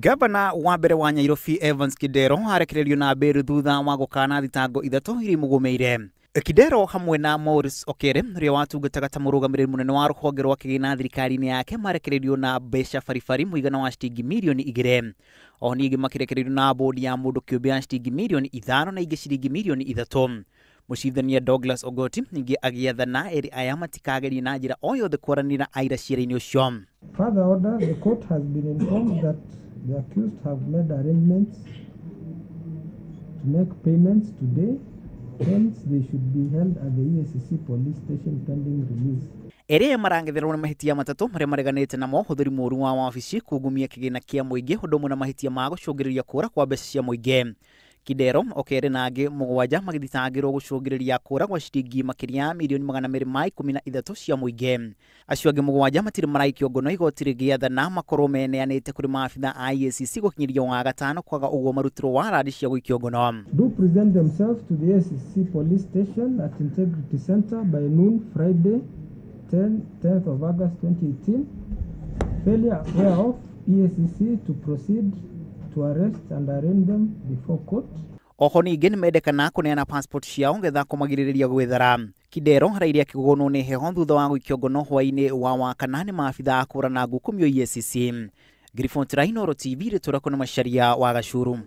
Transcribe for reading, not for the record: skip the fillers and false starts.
Gavana wa mbere wa Nyairobi Evans Kidero arekererio na mbĩrũ thutha wa gũkana thitango ithatũ iria imũgũmĩire. Kidero hamwe na Maurice Okere ũrĩa watungataga ta mũrũgamĩrĩri mũnene wa rũhonge rwa kĩgĩna thirikari-inĩ yake marekereirio na mbeca baribari mũigana wa ciringi mirioni 2. O ningĩ makĩrekereirio na bodi ya mũndũ kĩũmbe ya ciringi mirioni 5 na ingĩ ciringi mirioni 3. Mũcirithania Douglas Ogoti ningĩ agĩathana erĩ aya matikagerie na njĩra o yothe kwaranĩria na aira ciira-inĩ ũcio. Further order, the court has been informed that the accused have made arrangements to make payments today. Hence, they should be held at the EACC police station pending release. Erĩ aya marangetherwo nĩ mahĩtia matatũ marĩa mareganĩte namo ũhũthĩri mũũru wa wabici, kungumia kĩgĩna kĩa mũingĩ, ũndũ ũmwe na mahĩtia ma gũcũngĩrĩria kũũra kwa mbeca cia mũingĩ. Kidero, Okere na angĩ 7 magĩthitangĩrwo gũcũngĩrĩria kũũra kwa ciringi makĩria ya mirioni 213 cia mũingĩ. Acio angĩ 7 matirĩ maraikio ngono igoti rĩgĩathana makorwo meneanĩte kũrĩ maabitha a EACC gũkinyĩria Wagatano, kwaga ũguo marutirwo warandi cia gũikio ngono. Do present themselves to the EACC police station at Integrity Center by noon Friday 10th of August 2018. Failure whereof, EACC to proceed to arrest and arraign them before court. Oho ningĩ nĩmendekana kũneana passport ciao ngetha kũmagirĩrĩria gwĩthara. Kidero araire akĩgũnwo nĩ heho thutha wa gũikio ngono hwaĩ-inĩ wa Wakana nĩ maabitha a kũhũrana ngukumio EACC. Ngiriboti ra Inooro TV rĩtũra kuna Macharia wa Gacuru.